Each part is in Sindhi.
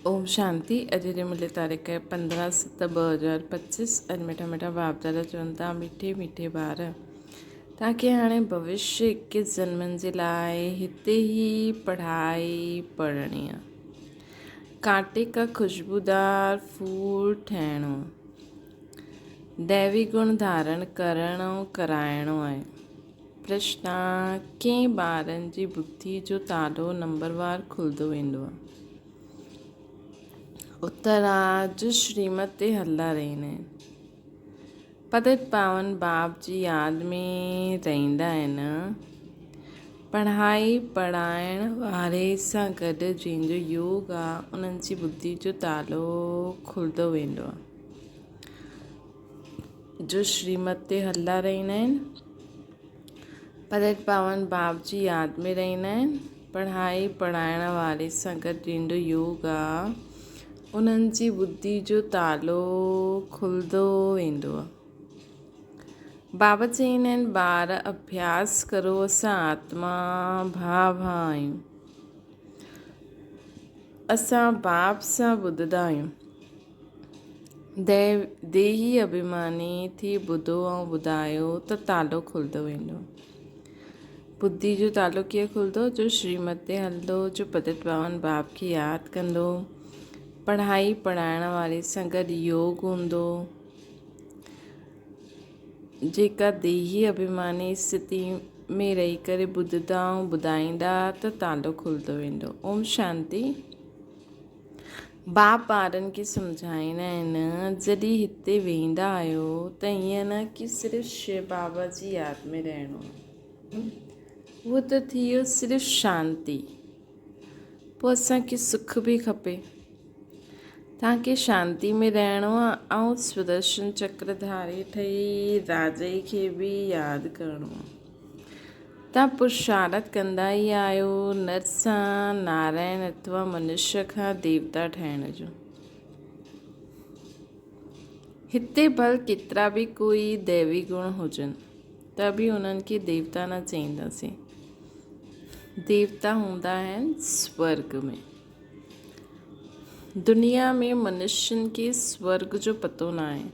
اوم شانتي اڄ جي ملي تاريخ 15 7 2025 اڄ مٺا مٺا باپ دادا چون ٿا مٺي مٺي ٻار توهان کي هاڻي ڀوشيه اڪيس جنمن جي لاء هتي ئي پڙهائي پڙهڻي آ ڪانٽي کا خوشبودار ڦول ٺهڻو ديوي گڻ ڌارڻ ڪرڻ ۽ ڪرائڻو آهي پرشنا ڪئين ٻارن جي ٻڌي جو تالو نمبروار کلندو ويندو آهي. اتر آج شريمت تي هلندا رهندا آهن. پتت پاون باپ جي ياد ۾ رهندا آهن. پڙهائي پڙهائڻ واري سان گڏ جنهن جو يوگ آ انهن جي ٻڌي جو تالو کلندو ويندو آهي. جو شريمت تي هلندا رهندا آهن. پرت پاون باپ جي ياد ۾ رهندا آهن. پڙهائي پڙهائڻ واري سان گڏ جنهن جو يوگ آ انهن جي ٻڌي جو تالو کلندو ويندو آ. بابا چئيندا آهن ٻار اڀياس ڪرو اسان آتما ڀاء ڀاء آهيون. اسان باپ سان ٻڌندا آهيون. ديهي اڀيماني ٿي ٻڌو ۽ ٻڌايو ته تالو کلندو ويندو. ٻڌي جو تالو ڪيئن کلندو؟ جو شريمت تي هلندو، جو پتت پاون باپ کي ياد ڪندو، پڙهائي پڙهائڻ واري سان گڏ يوگ هوندو. جيڪا ديهي اڀيماني استٿي ۾ رهي ڪري ٻڌندا ۽ ٻڌائيندا ته تالو کلندو ويندو. اوم شانتي. باپ ٻارن کي سمجهائيندا آهن، جڏهن هتي ويندا آهيو ته ائين نه ڪي صرف شو بابا جي ياد ۾ رهڻو آهي. اهو ته ٿي ويو صرف شانتي. پوء اسان کي سک به کپي. توهان کي شانتي ۾ رهڻو آهي ۽ سودرشن چڪر ڌاري ٺهي راجئي کي به ياد ڪرڻو آهي. توهان پرشارٿ ڪندا ئي آهيو نر سان نارائڻ اٿوا منشيه کان ديوتا ٺاهڻ جو. هتي ڀل ڪيترا به ڪوئي ديوي گڻ هجن ته به انهن کي ديوتا نه چئينداسين. ديوتا هوندا آهن سورڳ ۾. دنيا ۾ منشين کي سورڳ جو پتو ناهي.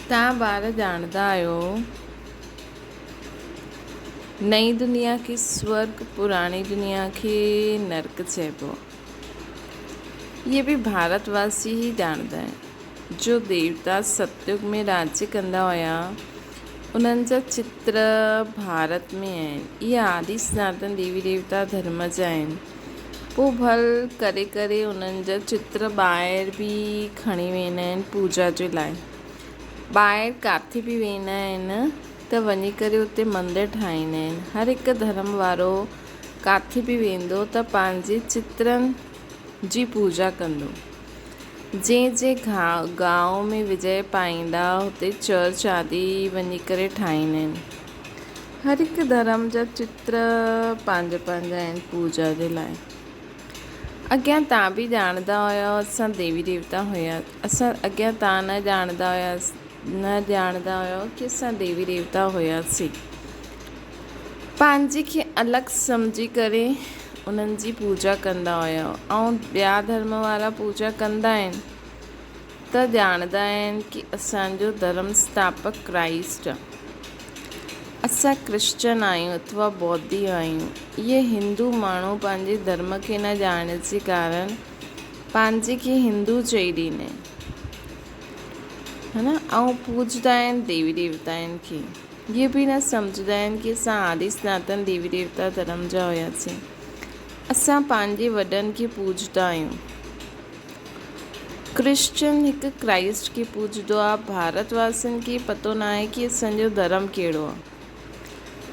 توهان ٻار ڄاڻندا آهيو، نئين دنيا کي سورڳ، پراڻي دنيا کي نرڪ چئبو آهي. اهي به ڀارت واسي ئي ڄاڻندا آهن. جو ديوتا ستيگ ۾ راڄ ڪندا هيا، انهن جا چتر ڀارت ۾ آهن. اهي آدي سناتن ديوي ديوتا ڌرم جا آهن. پوء ڀل ڪري ڪري انهن جا چتر ٻاهر به کڻي ويندا آهن پوڄا جي لاء. ٻاهر ڪاٿي به ويندا آهن ته وڃي ڪري اتي مندر ٺاهيندا آهن. هر هڪ ڌرم وارو ڪاٿي به ويندو ته پنهنجي چترن جي پوڄا ڪندو. جنهن جنهن گانء ۾ وجئه پائيندا اتي چرچ آدي وڃي ڪري ٺاهيندا آهن. هر هڪ ڌرم جا چتر پنهنجا پنهنجا آهن پوڄا جي لاء. اڳيان تان به ڄاڻندا هيا اسان ديوي ديوتا هيا اسان اڳيان تان نه ڄاڻندا هيا نه ڄاڻندا هيا ڪي اسان ديوي ديوتا هياسين. پنهنجي کي الڳ سمجهي ڪري انهن جي پوڄا ڪندا هيا ۽ ٻيا ڌرم وارا پوڄا ڪندا آهن ته ڄاڻندا آهن ڪي اسان جو ڌرم اسٿاپڪ ڪرائسٽ آ. اسان ڪرسچن آهيون اٿوا ٻوڌي آهيون. اهي هندو ماڻهو پنهنجي ڌرم کي نه ڄاڻڻ جي ڪارڻ پنهنجي کي هندو چئي ڏيندا آهن ها نه ۽ پوڄندا آهن ديوي ديوتائن کي. اهي به نه سمجهندا آهن ڪي اسان آدي سناتن ديوي ديوتا ڌرم جا هياسين. اسان پنهنجي وڏن کي پوڄندا آهيون. ڪرسچن هڪ ڪرائسٽ کي پوڄندو آ. ڀارت واسين کي پتو ناهي ڪي اسان جو ڌرم ڪهڙو آ.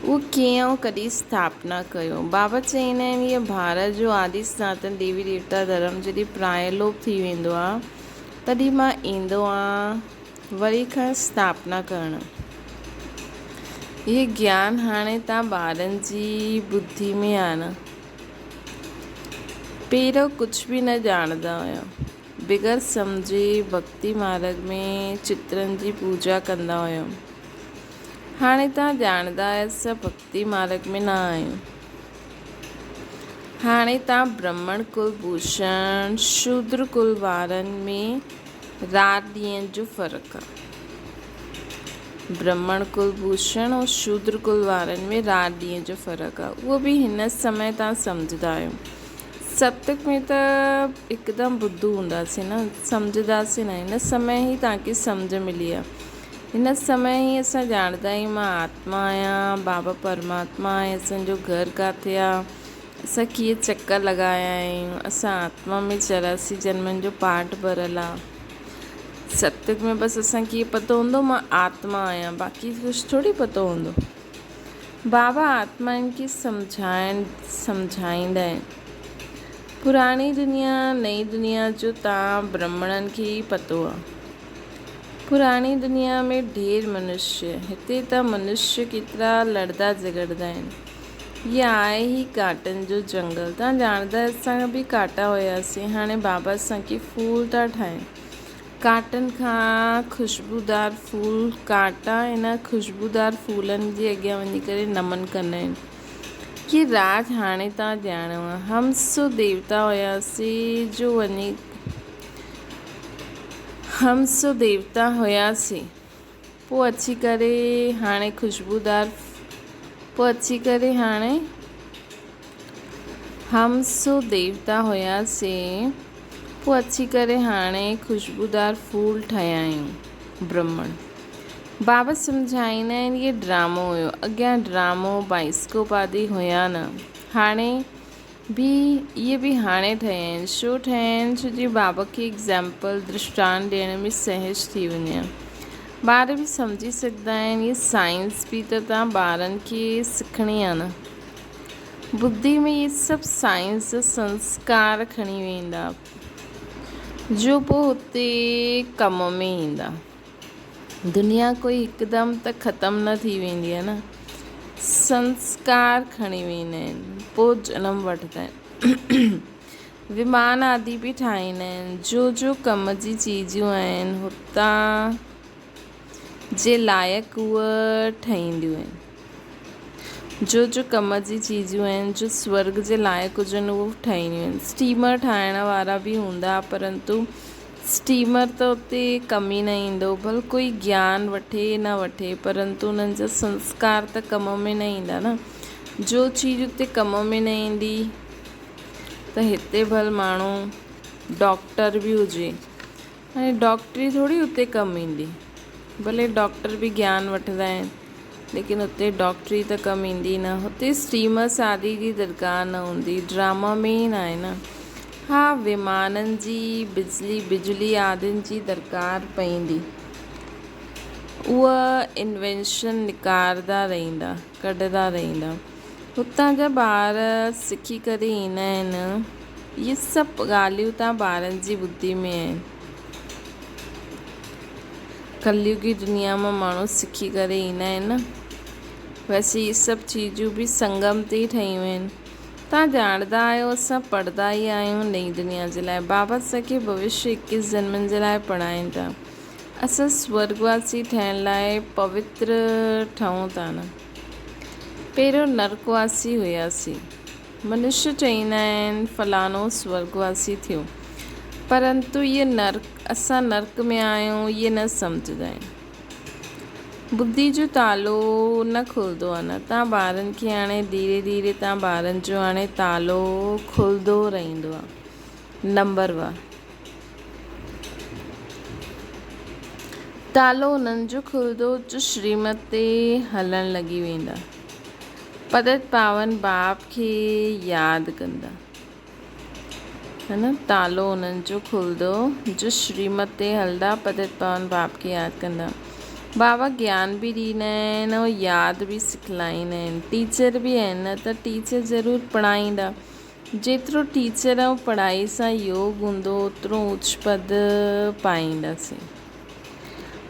اهو ڪيئن ۽ ڪڏهن اسٿاپنا ڪيو. بابا چئيندا آهن هيء ڀارت جو آدي سناتن ديوي ديوتا ڌرم جڏهن پرائلوپ ٿي ويندو آ تڏهن مان ايندو آن وري کان اسٿاپنا ڪرڻ. هيء گيان هاڻي تان ٻارن جي ٻڌي ۾ آ نه. پهريون ڪجهه به نه ڄاڻندا هيا. بغير سمجهي ڀڳتي مارڳ ۾ چترن جي پوڄا ڪندا هيا. هاڻي توهان ڄاڻندا آهيو اسان ڀڳتي مارڳ ۾ نه آهيون. هاڻي تان برهمڻ ڪل ڀوشڻ، شودر ڪل وارن ۾ رات ڏينهن جو فرق آ. برهمڻ ڪل ڀوشڻ ۽ شودر ڪل وارن ۾ رات ڏينهن جو فرق آ. اهو به هن سمي تان سمجهندا آهيو. ستيگ ۾ ته هڪدم ٻڌو هونداسين نه، سمجهنداسين نه. هن سمي ئي توهان کي سمجهه ملي آ. هن سمي ئي اسان ڄاڻندا آهيون مان آتما آهيان، بابا پرماتما آهي، اسان جو گهر ڪاٿي آ، اسان ڪيئن چڪر لڳايا آهيون، اسان آتما ۾ 84 جنمن جو پاٺ ڀريل آ. ستيگ ۾ بس اسان کي اهو پتو هوندو مان آتما آهيان، باقي ڪجهه ٿوري پتو هوندو. بابا آتمائن کي سمجهائڻ سمجهائيندا آهن. پراڻي دنيا نئين دنيا جو تان برهمڻن کي ئي پتو آ. پراڻي دنيا ۾ ڍير منشيه، هتي ته منشيه ڪيترا لڙدا جهڳڙدا آهن. هي آهي ئي ڪانٽن جو جهنگل. تان ڄاڻندا اسان به ڪانٽا هياسين، هاڻي بابا اسان کي ڦول ٿا ٺاهين. ڪانٽن کان خوشبودار ڦول، ڪانٽا ان خوشبودار ڦولن جي اڳيان وڃي ڪري نمن ڪندا آهن. هي راز هاڻي تان ڄاڻيو آ. هم سو ديوتا هياسين جو وڃي هم سو ديوتا هياسين. پوء اچي ڪري هاڻي خوشبودار پوء اچي ڪري هاڻي هم سو ديوتا هياسين پوء اچي ڪري هاڻي خوشبودار ڦول ٺهيا آهيون. برهمڻ بابا سمجهائيندا آهن اهي ڊرامو هيو اڳيان ڊرامو بائسڪوپ آدي هيا نه هاڻي به اهي به هاڻي ٺهيا آهن. ڇو ٺهيا آهن؟ ڇو جي بابا کي ايگزامپل، درشٽانت، ڏيڻ ۾ سهج ٿي وڃي. ٻار به سمجهي سگهندا آهن. هيء سائنس به ته توهان ٻارن کي سکڻي آهي نه. ٻڌي ۾ اهي سڀ سائنس جا سنسڪار کڻي ويندا، جو پوء هتي ڪم ۾ ايندا. دنيا ڪوئي هڪدم ته ختم نه ٿي ويندي آهي نه. سنسڪار کڻي ويندا آهن، پوء جنم وٺندا آهن. ومان آدي به ٺاهيندا آهن. جو جو ڪم جي چيزون آهن، هتان جي لائق اهي ٺهينديون آهن. جو جو ڪم جي چيزون آهن، جو سورڳ جي لائق هجن اهي ٺاهينديون آهن. اسٽيمر ٺاهڻ وارا به هوندا، پرنتو اسٽيمر ته اتي ڪم ئي نه ايندو. ڀل ڪوئي گيان وٺي نه وٺي، پرنتو انهن جا سنسڪار ته ڪم ۾ نه ايندا نه. جو چيز اتي ڪم ۾ نه ايندي ته هتي ڀل ماڻهو ڊاڪٽر به هجي، هاڻي ڊاڪٽري ٿوري اتي ڪم ايندي. ڀلي ڊاڪٽر به گيان وٺندا آهن، ليڪن اتي ڊاڪٽري ته ڪم ايندي نه. هتي اسٽيمر شادي جي درڪار نه هوندي. ڊراما ۾ ئي ناهي نه. ها ومانن جي، بجلي بجلي آدين جي درڪار پئيندي. اهي انوينشن نڪاردا رهندا، ڪڍندا رهندا. هتان جا ٻار سکي ڪري ايندا آهن. اهي سڀ ڳالهيون تان ٻارن جي ٻڌي ۾ آهن. ڪليوگي دنيا مان ماڻهو سکي ڪري ايندا آهن نه. ويسي اهي سڀ چيزون به سنگم تي ئي ٺهيون آهن. توهان ڄاڻندا آهيو اسان پڙهندا ئي آهيون نئين دنيا جي لاء. بابا اسان کي ڀوشيه 21 جنمن جي لاء پڙهائين ٿا. اسان سورڳواسي ٺهڻ لاء پوتر ٺهون ٿا نه. پهريون نرڪواسي هياسين. منشيه چئيندا آهن فلاڻو سورڳواسي ٿيو. پرنتو اهي نرڪ، اسان نرڪ ۾ آهيون اهي نه سمجهندا آهن. ٻڌي جو تالو نه کلندو آهي نه. تان ٻارن کي هاڻي ڌيري ڌيري تان ٻارن جو هاڻي تالو کلندو رهندو آهي. نمبر وار تالو انهن جو کلندو جو شريمت تي هلڻ لڳي ويندا. پتت پاون باپ کي ياد ڪندا. ها نه تالو انهن جو کلندو جو شريمت تي هلندا پتت پاون باپ کي ياد ڪندا. بابا گيان به ڏيندا آهن ۽ ياد به سکلائيندا آهن. ٽيچر به آهن نه ته ٽيچر ضرور پڙهائيندا. جيترو ٽيچر ۽ پڙهائي سان يوگ هوندو اوترو اوچ پد پائينداسين.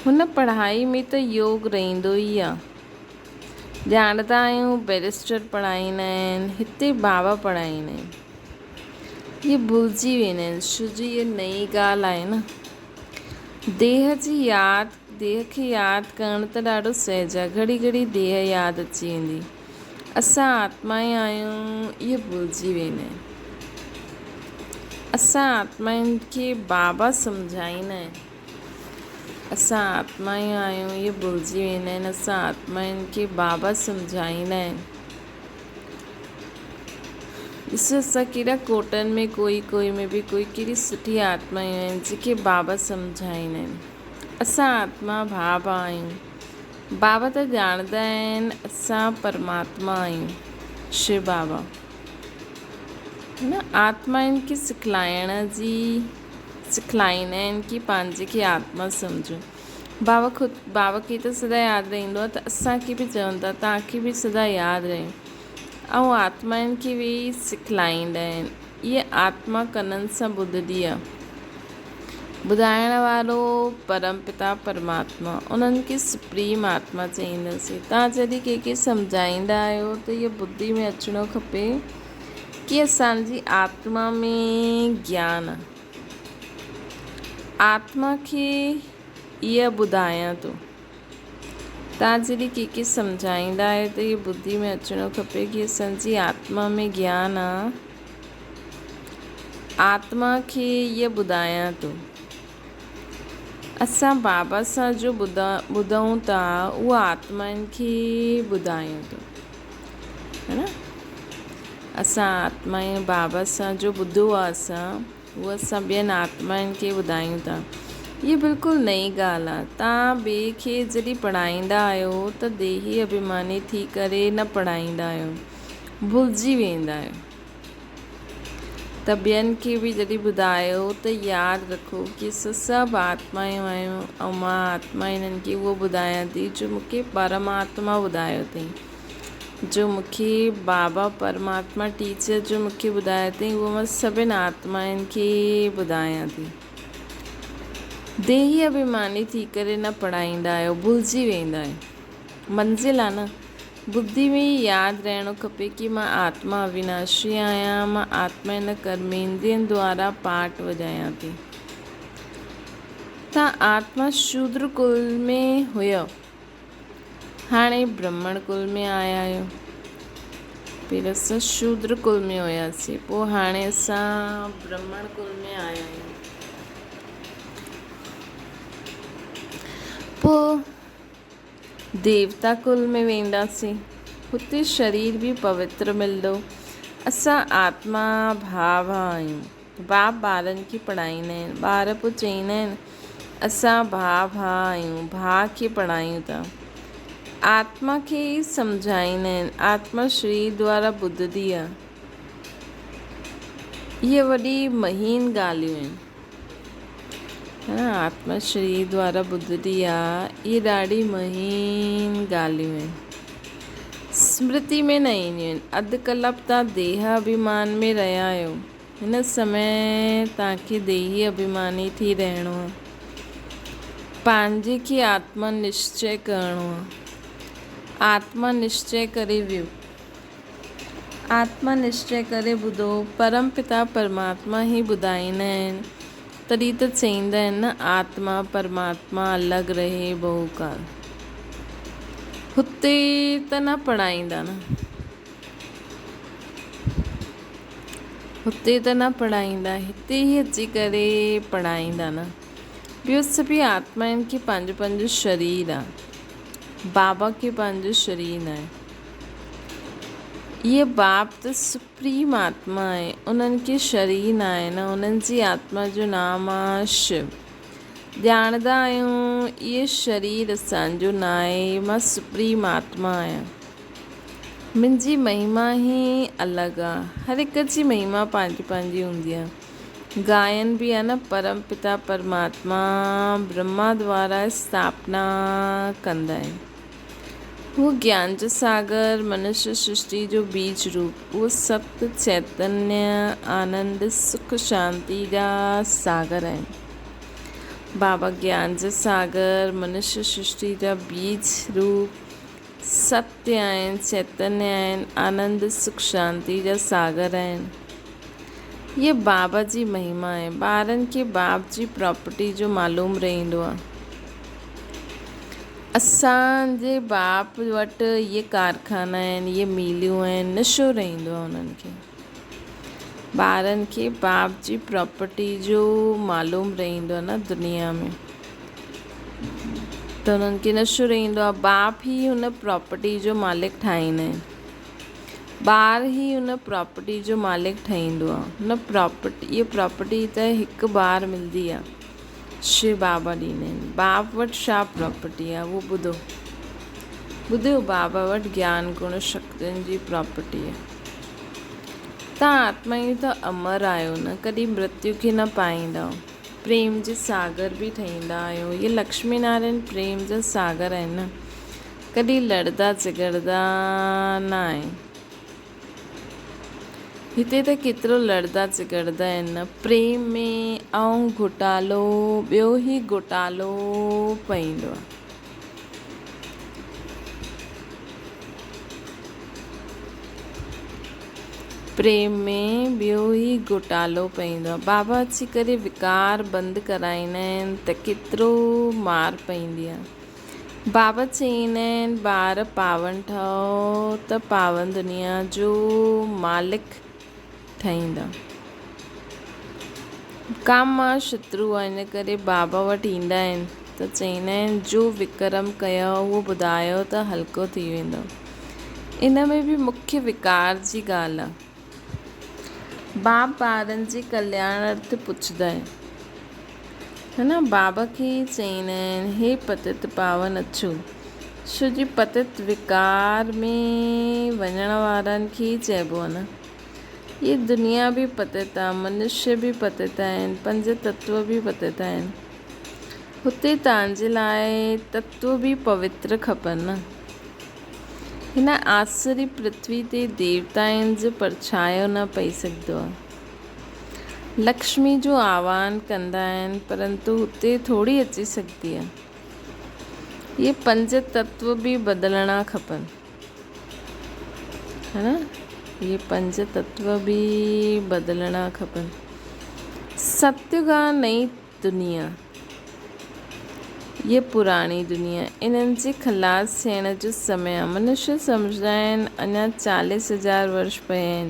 هن پڙهائي ۾ ته يوگ رهندو ئي آ. ڄاڻندا آهيون بئريسٽر پڙهائيندا آهن، هتي بابا پڙهائيندا آهن. اهي ڀلجي ويندا آهن ڇو جو اها نئين ڳالهه آهي نه. ديهه جي ياد، ديهه کي ياد ڪرڻ ته ڏاڍو سهج آ. گهڙي گهڙي ديهه ياد اچي ويندي. اسان آتمائي آهيون اهي ڀلجي ويندا آهن. اسان آتمائن کي بابا سمجهائيندا آهن. اسان آتمائون آهيون اهي ڀلجي ويندا آهن. اسان آتمائن کي بابا سمجهائيندا آهن. ڏسو اسان ڪيڏا ڪوٽن ۾ ڪوئي ڪوئي ۾ به ڪوئي ڪيڏي سٺي آتمائون آهن جيڪي بابا سمجهائيندا آهن. اسان آتما ڀاء ڀاء آهيون. بابا ته ڄاڻندا آهن اسان پرماتما آهيون. شو بابا نه آتمائن کي سکلائڻ جي سکلائيندا آهن ڪي پنهنجي کي آتما سمجهو. بابا خود بابا کي ته سدا ياد رهندو آهي ته اسان کي به چون ٿا توهان کي به سدا ياد رهي. ۽ آتمائن کي به سکلائيندا آهن. اها آتما ڪنن سان ٻڌندي آهي. ٻڌائڻ وارو پرم پتا پرماتما انهن کي سپريم آتما چئينداسين. توهان جڏهن ڪنهن کي سمجهائيندا آهيو ته اهو ٻڌي ۾ اچڻو کپي ڪي اسان جي آتما ۾ گيان آهي. آتما کي اها ٻڌايان ٿو. توهان جڏهن ڪنهن کي سمجهائيندا آهيو ته اهو ٻڌي ۾ اچڻو کپي ڪي اسان جي آتما ۾ گيان آ. آتما کي اهو ٻڌايان ٿو. اسان بابا سان جو ٻڌون ٿا اهو آتمائن کي ٻڌايون ٿو. ها نه؟ اسان آتمائن بابا سان جو ٻڌو آ اسان هو اسان ٻين آتمائن کي ٻڌايون ٿا. هيء بلڪل نئين ڳالهه آهي. توهان ٻئي کي جڏهن پڙهائيندا آهيو ته ديهي اڀيماني ٿي ڪري نه پڙهائيندا آهيو، ڀلجي ويندا آهيو. ته ٻين کي به جڏهن ٻڌايو ته ياد رکو ڪي اسان سڀ آتمايون آهيون ۽ مان آتما هنن کي اهو ٻڌايان ٿي جو مون کي پرماتما ٻڌايو اٿئي. جو مون کي بابا پرماتما ٽيچر جو مون کي ٻڌايو اٿئي اهو مان سڀن آتمائن کي ٻڌايان ٿي. ديهي اڀيماني ٿي ڪري نه پڙهائيندا آهيو، ڀلجي ويندا آهيو. منزل آ نه، ٻڌي ۾ ئي ياد رهڻو کپي ڪي مان آتما اويناشي آهيان، مان آتما هن ڪرميندرين دوارا پاٽ وڄايان ٿي. تان آتما شودر ڪل ۾ هيؤ. هاڻي برهمڻ ڪل ۾ آيا آهيو. پهريون اسان شودر ڪل ۾ هياسين، پوء هاڻي اسان برهمڻ ڪل ۾ آيا آهيون. پوء ديوتا ڪل ۾ وينداسين، هتي شرير به پوتر ملندو. اسان آتما ڀاء ڀاء آهيون. باپ ٻارن کي پڙهائيندا آهن. ٻار پوء چئيندا آهن، اسان ڀاء ڀاء آهيون، ڀاء کي پڙهايون ٿا. آتما کي ئي سمجهائيندا آهن. آتما شرير دوارا ٻڌندي آهي. اهي وڏي مهين ڳالهيون آهن. آتما شرير دوارا ٻڌندي آهي. اهي ڏاڍي مهين ڳالهيون آهن. سمرتي ۾ نه اينديون آهن. اڌ ڪلپ تان ديهه اڀيمان ۾ رهيا آهيو. هن سمي توهان کي ديهي اڀيماني ٿي رهڻو آهي. پنهنجي کي آتما نشچي ڪرڻو آهي. آتما نشچي ڪري ويو. آتما نشچي ڪري ٻڌو. پرم پتا پرماتما ئي ٻڌائيندا آهن. تڏهن ته چئيندا آهن نه آتما پرماتما الڳ رهي بهوڪال. هتي ته نه پڙهائيندا نه. هتي ته نه پڙهائيندا، هتي ئي اچي ڪري پڙهائيندا نه. ٻيو سڀئي آتمائن کي پنهنجو پنهنجو شرير آ. بابا کي پنهنجو شرير ناهي. اهي باپ ته سپريم آتما آهي، انهن کي شرير ناهي نه، انهن جي آتما جو نام آ شو. ڄاڻندا آهيون اهي شرير اسان جو ناهي، مان سپريم آتما آهيان. منهنجي مهما ئي الڳ آ. هر هڪ جي مهما پنهنجي پنهنجي هوندي آ. گائن به آ نه پرم پتا پرماتما برهما دوارا اسٿاپنا ڪندا آهن. هو گيان جو ساگر، منشيه سرشٽي جو بيج روپ، اهو ست چيتنيه، آنند، سک شانتي جا ساگر آهن. بابا گيان جو ساگر، منشيه سرشٽي جا بيج روپ، ستيه آهن، چيتنيه آهن، آنند، سک شانتي جا ساگر آهن. هيء بابا جي مهما آهي. ٻارن کي باپ جي پراپرٽي جو معلوم رهندو آهي. اسان جي باپ وٽ اهي ڪارخانا آهن، اهي ميليون آهن، نشو رهندو آهي انهن کي. ٻارن کي باپ جي پراپرٽي جو معلوم رهندو آهي نه دنيا ۾ ته انهن کي نشو رهندو آهي باپ ئي هن پراپرٽي جو مالڪ ٺاهيندا آهن ٻار ئي هن پراپرٽي جو مالڪ ٺهيندو آهي هن پراپرٽي اها پراپرٽي ته هڪ بار ملندي آهي شو بابا ڏيندا آهن باپ وٽ ڇا پراپرٽي آهي اهو ٻڌو ٻڌو بابا وٽ گيان گڻ شڪتين جي پراپرٽي آهي توهان آتمائون ته امر آهيو نه، ڪڏهن مرتيو کي نه پائيندؤ. پريم جي ساگر به ٺهيندا آهيو. اهي لڪشمي نارائڻ پريم جا ساگر آهن نه، ڪڏهن لڙدا جهڳڙدا نه آهن. هتي ته ڪيترو لڙدا جهڳڙدا آهن نه. پريم ۾ ۽ گهوٽالو ٻيو ئي گهوٽالو پئيندو آهي. پريم ۾ ٻيو ئي گهوٽالو پئيندو آهي. بابا اچي ڪري وڪار بند ڪرائيندا آهن ته ڪيترو مار پئيندي آهي. بابا چئيندا آهن ٻار پاون ٺهو ته پاون دنيا جو مالڪ ٺهيندا. ڪام مان شترو آهي ان ڪري بابا وٽ ايندا آهن ته چئيندا آهن جو وڪرم ڪيو اهو ٻڌايو ته هلڪو ٿي ويندو. ان ۾ به مکيه وڪار جي ڳالهه آهي. باب ٻارن جي ڪلياڻ ارٿ پڇندا آهن. هن بابا کي ئي چئيندا آهن هي پتت پاون اچو. ڇو جي پتت وڪار ۾ وڃڻ وارن کي ئي چئبو آهي نه. هيء دنيا به پتت آ، منشيه به پتت آهن، پنج تتو به پتت آهن. هتي توهان جي لاء تتو به پوتر کپن نه. هن آسري پرٿوي تي ديوتائن جو پرڇايو نه پئي سگهندو آ. لڪشمي جو آواهن ڪندا آهن، پرنتو هتي ٿوري اچي سگهندي آ. اهي پنج تتو به بدلڻا کپن. ها نه اهي پنج تتو به بدلڻا کپن. ستيگ آ نئين دنيا، هيء پراڻي دنيا انهن جي خلاص ٿيڻ جو سمي آ. منشيه سمجهندا آهن اڃا چاليس هزار ورش پيا آهن،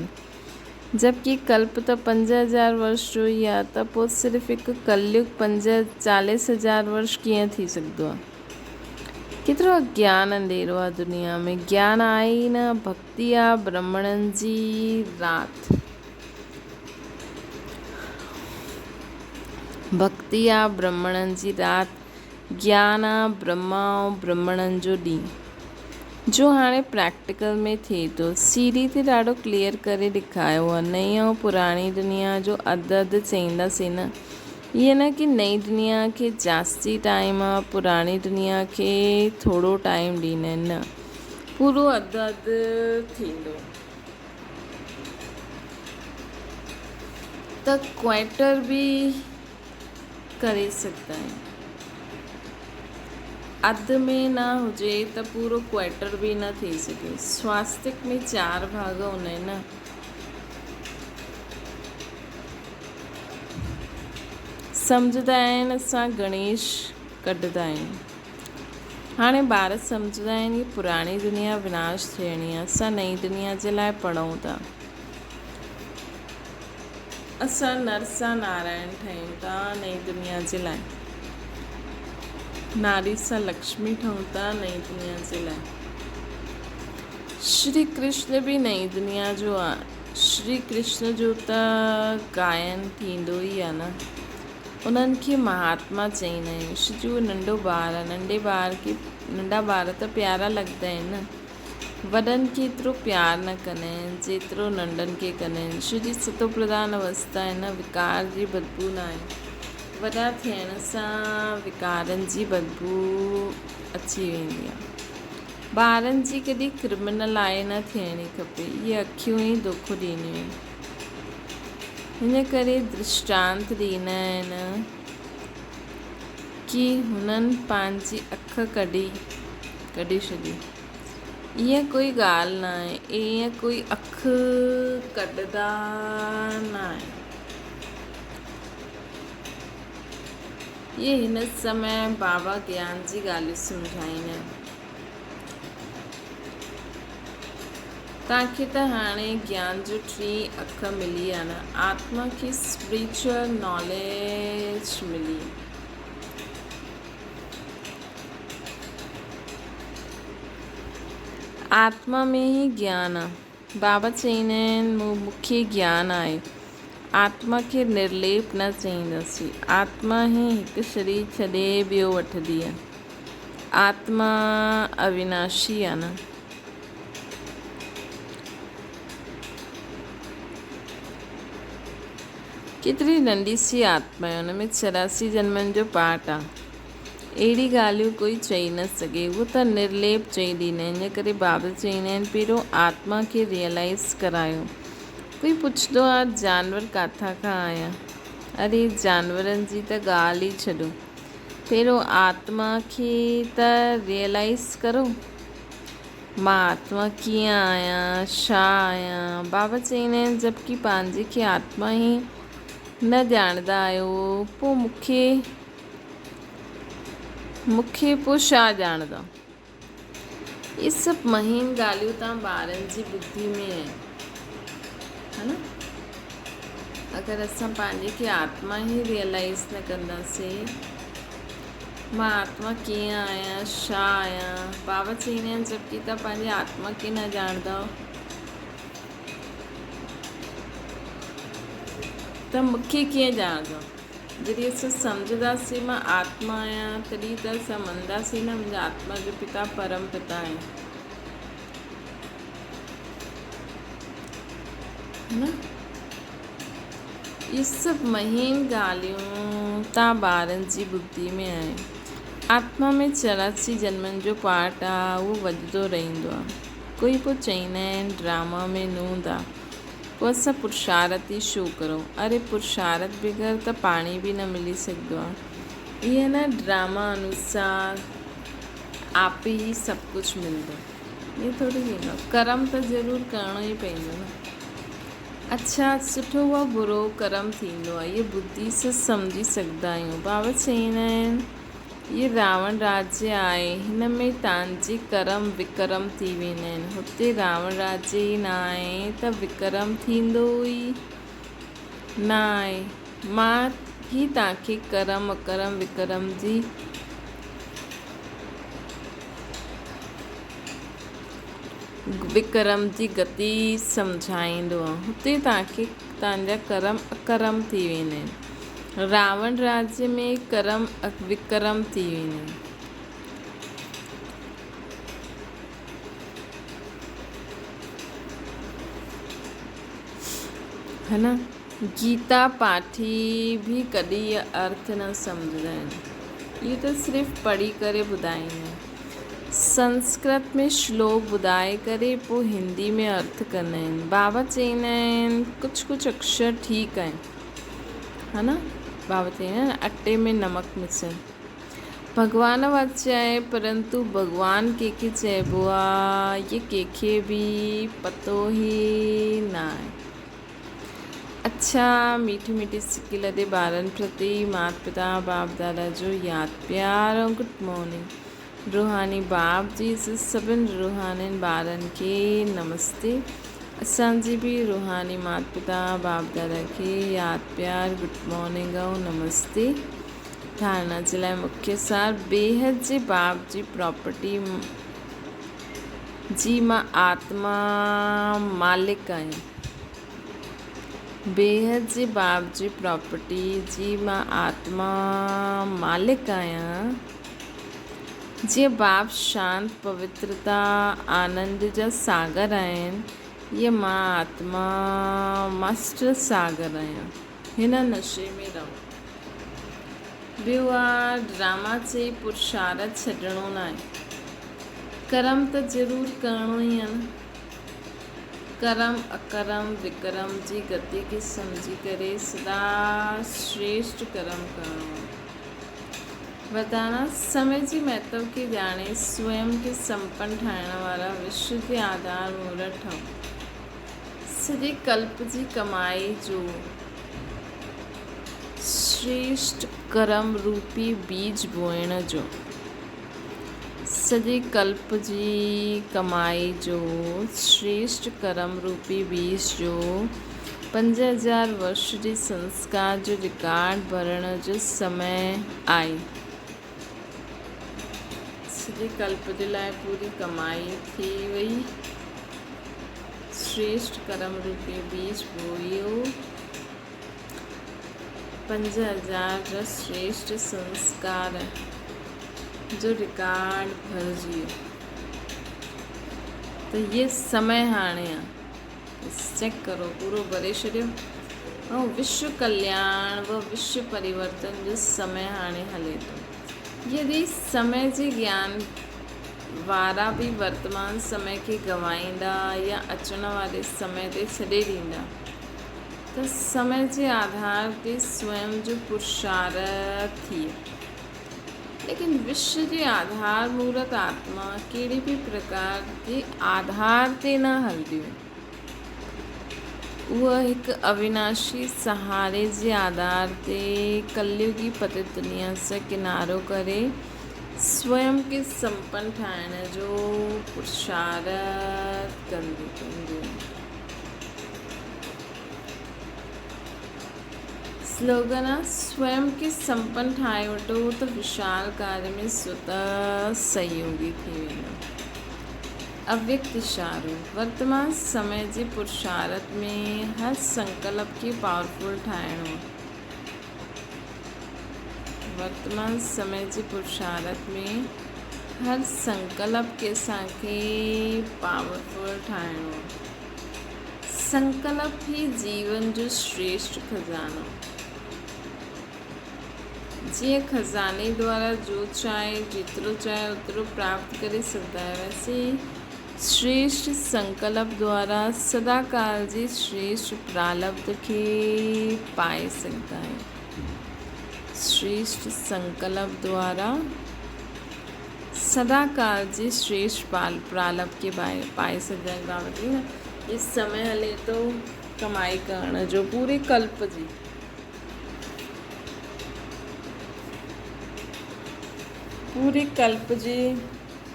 جبڪه ڪلپ ته 5000 ورش جو ئي آ ته پوء صرف هڪ ڪليگ پنج چاليس هزار ورش ڪيئن ٿي سگهندو آ؟ ڪيترو اگيان انڌيرو آ دنيا ۾، گيان آهي ئي نه، ڀڳتي آ برهمڻن جي رات. ڀڳتي آ برهمڻن جي رات، گيان آ برهما ۽ برهمڻن جو ڏينهن. جو هاڻي پريڪٽيڪل ۾ ٿئي ٿو. سي ڊي تي ڏاڍو ڪليئر ڪري ڏيکايو آ. نئين ۽ پراڻي دنيا جو اڌ اڌ چئينداسين نه. ائين نه ڪي نئين دنيا کي جاستي ٽائيم آ پراڻي دنيا کي ٿورو ٽائيم ڏيندا آهن نه پورو اڌ اڌ ٿيندو ته ڪوئٽر به ڪري سگهندا آهن اڌ ۾ نه هجي ته پورو ڪوئٽر به نه ٿي سگهي سواستڪ ۾ چار ڀاڳ هوندا آهن نه. سمجهندا آهن اسان گڻيش ڪڍندا آهيون. هاڻي ٻار سمجهندا آهن هي پراڻي دنيا وناش ٿيڻي آهي اسان نئين دنيا جي لاء پڙهون ٿا. اسان نر سان نارائڻ ٺهيون ٿا نئين دنيا جي لاء. ناري سان لڪشمي ٺهون ٿا نئين دنيا جي لاء. شري ڪرشن به نئين دنيا جو آ. شري ڪرشن جو ته گائن ٿيندو ئي آ نه. انهن کي مهاتما چئيندا آهيون. ڇو جو اهو ننڍو ٻار آ. ننڍي ٻار کي ننڍا ٻار ته پيارا لڳندا آهن نه. وڏن کي ايترو پيار نه ڪندا آهن جيترو ننڍن کي ڪندا آهن. ڇو جي ستو پرڌان اوستا آهي نه وڪار جي بدبو نه آهي. وڏا ٿيڻ سان وڪارن جي بدبو اچي ويندي آ. ٻارن جي ڪڏهن ڪرمنل آء نه ٿيڻي کپي. اهي اکيون ئي دوکو ڏينديون آهن. ان ڪري درشٽانت ڏيندا آهن ڪي هنن پنهنجي اک ڪڍي ڪڍي ڇڏي. ايئن ڪوئي ڳالهه نه آهي. ايئن ڪوئي اک ڪڍندا نه آهن. اهي هن سمي بابا گيان جي ڳالهيون سمجهائيندا آهن. توهان کي ته هاڻي گيان جو ٽين اک ملي آ نه، آتما کي اسپريچوئل ناليج ملي. آتما ۾ ئي گيان آ. بابا چئيندا آهن مون کي گيان آهي. آتما کي نرليپ نه چئينداسين. آتما ئي هڪ شرير ڇڏي ٻيو وٺندي آ. آتما اويناشي آ نه. ڪيتري ننڍي سي آتما آهي، ان ۾ 84 جنمن جو پاٺ آ. اهڙي ڳالهيون ڪوئي چئي نه سگهي. اهو ته نرليپ چئي ڏيندا آهن. ان ڪري بابا چئيندا آهن پهريون آتما کي ريئلائيز ڪرايو. ڪوئي پڇندو آ جانور ڪاٿان کان آيا؟ اري جانورن جي ته ڳالهه ئي ڇڏو. پهريون آتما کي ته ريئلائيز ڪرو. مان آتما ڪيئن آهيان، ڇا آهيان؟ بابا چئيندا آهن جبڪه پنهنجي کي آتما ئي نه ڄاڻندا آهيو پوء مون کي مون کي پوء ڇا ڄاڻندا؟ اهي سڀ مهين ڳالهيون توهان ٻارن جي ٻڌي ۾ آهن ها نه؟ اگر اسان پنهنجي کي آتما ئي ريئلائيز نه ڪنداسين مان آتما ڪيئن آهيان، ڇا آهيان؟ بابا چئيندا آهن جبڪه توهان پنهنجي آتما کي نه ڄاڻندؤ ته مون کي ڪيئن ڄاڻندؤ؟ جڏهن اسان سمجهنداسين مان آتما آهيان تڏهن ته اسان مڃنداسين نه منهنجا آتما جو پتا پرم پتا آهي. نه؟ اهي سڀ مهين ڳالهيون تان ٻارن جي ٻڌي ۾ آهن. آتما ۾ 84 جنمن جو پارٽ آ، اهو وڌندو رهندو آ. ڪوئي پوء چئيندا آهن ڊراما ۾ نوند آ، پوء اسان پرشارت ئي ڇو ڪرون؟ اري پرشارت بغير ته پاڻي به نه ملي سگهندو آ. ايئن نه ڊراما انوسار آپ ئي سڀ ڪجهه ملندو. ائين ٿوري ٿيندو آ. ڪرم ته ضرور ڪرڻو ئي پوندو نه. اڇا سٺو و برو ڪرم ٿيندو آهي اهي ٻڌي سان سمجهي سگهندا آهيون. بابا چئيندا آهن اهي راوڻ راجيه آهي هن ۾ تانجي ڪرم وڪرم ٿي ويندا آهن هتي راوڻ راجيه ئي نه آهي ته وڪرم ٿيندو ئي نه آهي مان ئي تانکي ڪرم اڪرم وڪرم جي وڪرم جي گتي سمجهائيندو آهي. هتي توهان کي توهان جا ڪرم اڪرم ٿي ويندا آهن. راوڻ راجيه ۾ ڪرم وڪرم ٿي ويندا آهن. ها نه گيتا پاٺي به ڪڏهن اهي ارٿ نه سمجهندا آهن. اهي ته صرف پڙهي ڪري ٻڌائيندا آهن. سنسڪرت ۾ شلوڪ ٻڌائي ڪري پوء هندي ۾ ارٿ ڪندا آهن. بابا چئيندا آهن ڪجهه ڪجهه اڪشر ٺيڪ آهن. ها نه بابا چئيندا آهن اٽي ۾ نمڪ مسل. ڀڳوان واچ آهي پرنتو ڀڳوان ڪنهن کي چئبو آ اهي ڪنهن کي به پتو ئي نه آهي. اڇا ميٺي ميٺي سڪي لڏي ٻارن پرتي مات پتا باپ دادا جو ياد پيار ۽ گڊ مارننگ. روحاني باپ جي سڀن روحانين ٻارن کي نمستي اسان جي به روحاني مات پتا باپ دادا کي ياد پيار گڊ مارننگ ۽ نمستي ڌارڻا جي لاء مکيه سار بيحد جي باپ جي پراپرٽي جي مان آتما مالڪ آهيان بيحد جي باپ جي پراپرٽي جي مان آتما مالڪ آهيان جيئن باپ شانت، پوترتا، آنند جا ساگر آهن، ايئن مان آتما ماسٽر ساگر آهيان. هن نشي ۾ رهو. ٻيو آ ڊراما چئي پرشارت ڇڏڻو ناهي. ڪرم ته ضرور ڪرڻو ئي آ نه. ڪرم، اڪرم، وڪرم جي گتي کي سمجهي ڪري سدا شريشٽ ڪرم ڪرڻو آ. وڌاڻا، سمي جي مهتو کي ڄاڻي سوئم کي سمپن ٺاهڻ وارا وشو جي آڌار مورت ٺهو. سڄي ڪلپ جي ڪمائي جو شريشٽ ڪرم روپي بيج بوئڻ جو. سڄي ڪلپ جي ڪمائي جو شريشٽ ڪرم روپي بيج جو 5000 ورش جي سنسڪار جو رڪارڊ ڀرڻ جو سمي آهي. سڄي ڪلپ جي لاء پوري ڪمائي ٿي وئي. شريشٽ ڪرم روپي بيج بوئيو. 5000 جا شريشٽ سنسڪار جو رڪارڊ ڀرجي ويو ته هي سمي هاڻي آ. چيڪ ڪرو پورو ڀري ڇڏيو ۽ وشو ڪلياڻ و وشو پريورتن جو سمي هاڻي هلي ٿو. يدي سمي جي گيان وارا به ورتمان سمي کي گنوائيندا يا اچڻ واري سمي تي ڇڏي ڏيندا ته سمي جي آڌار تي سوئم جو پرشارٿ ٿئي. ليڪن وشو جي آڌار مورت آتما ڪهڙي به پرڪار جي آڌار تي نه هلنديون. اها هڪ اويناشي سهاري جي آڌار تي ڪليوگي پتت دنيا سان ڪنارو ڪري سوئم کي سمپن ٺاهڻ جو پرشارٿ ڪنديون. سلوگن آ، سوئم کي سمپن ٺاهي وٺو ته وشال ڪاريه ۾ سوتا سهيوگي ٿي ويندو. اويڪت اشارو، ورتمان سمي جي پرشارٿ ۾ هر سنڪلپ کي پاورفل ٺاهڻو آ. ورتمان سمي جي پرشارٿ ۾ هر سنڪلپ کي اسان کي پاورفل ٺاهڻو آ. سنڪلپ ئي جيون جو شريشٽ خزانو. جيئن خزاني دوارا جو چاهي، جيترو چاهي اوترو پراپت ڪري سگهندا آهيو، ويسي ئي شريشٽ سنڪلپ دوارا سدا ڪال جي شريشٽ پرالبڌ کي پائي سگهندا آهيو. شريشٽ سنڪلپ دوارا سدا ڪال جي شريشٽ پرالبڌ کي پائي سگهندا آهيو. بابا جي هي سمي هلي ٿو ڪمائي ڪرڻ جو پوري ڪلپ جي. پوري ڪلپ جي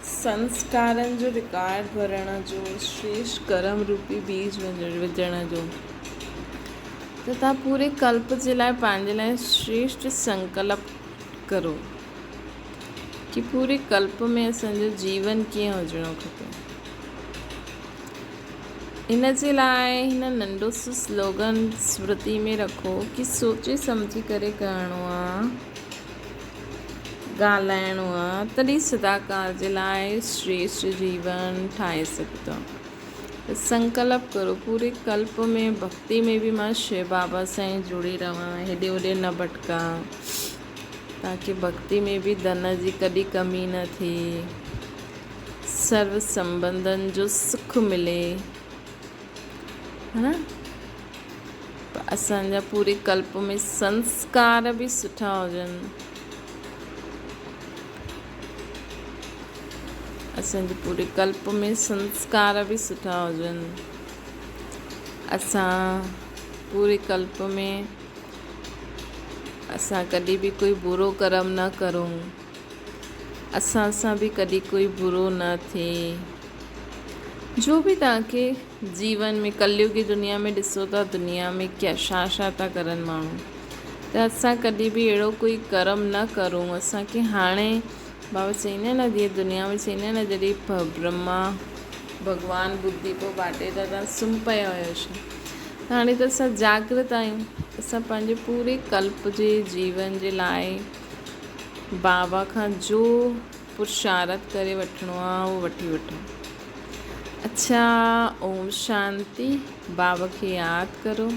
سنسڪارن جو رڪارڊ ڀرڻ جو، شريشٽ ڪرم روپي بيج وجهڻ جو ته توهان پوري ڪلپ جي لاء پنهنجي لاء شريشٽ سنڪلپ ڪرو ڪي پوري ڪلپ ۾ اسان جو جيون ڪيئن هجڻو کپي. ان جي لاء هن ننڍو سو سلوگن سمرتي ۾ رکو ڪي سوچي سمجهي ڪري ڪرڻو آ، ڳالهائڻو آ، تڏهن سداڪال جي لاء شريشٽ جيون ٺاهي سگهندو. ته سنڪلپ ڪرو پوري ڪلپ ۾ ڀڳتي ۾ به مان شو بابا سان ئي جڙي رهان، هيڏي هوڏي نه ڀٽڪان، تاڪي ڀڳتي ۾ به ڌن جي ڪڏهن ڪمي نه ٿئي. سرو سنبنڌن جو سک ملي ها اسان جا پوري ڪلپ ۾ سنسڪار به سٺا هجن اسان جي پوري ڪلپ ۾ سنسڪار به سٺا هجن اسان پوري ڪلپ ۾ اسان ڪڏهن به ڪوئي برو ڪرم نه ڪرون اسان سان به ڪڏهن ڪوئي برو نه ٿئي. جو به توهان کي جيون ۾ ڪليوگي دنيا ۾ ڏسو ٿا دنيا ۾ ڪيا ڇا ڇا ٿا ڪرن ماڻهو ته اسان ڪڏهن به اهڙو ڪوئي ڪرم نه ڪرون اسان کي هاڻي بابا چئيندا آهن نه جيئن دنيا ۾ چئيندا آهن نه جڏهن برهما ڀڳوان ٻڌي پوء باٽي ٿا تان سمهي پيا هيا ڇا ته هاڻي ته اسان جاگرت آهيون اسان پنهنجي پوري ڪلپ جي جيون جي لاء بابا کان جو پرشارت ڪري وٺڻو آ اهو وٺي وٺو. اڇا اوم شانتي بابا کي ياد ڪرو.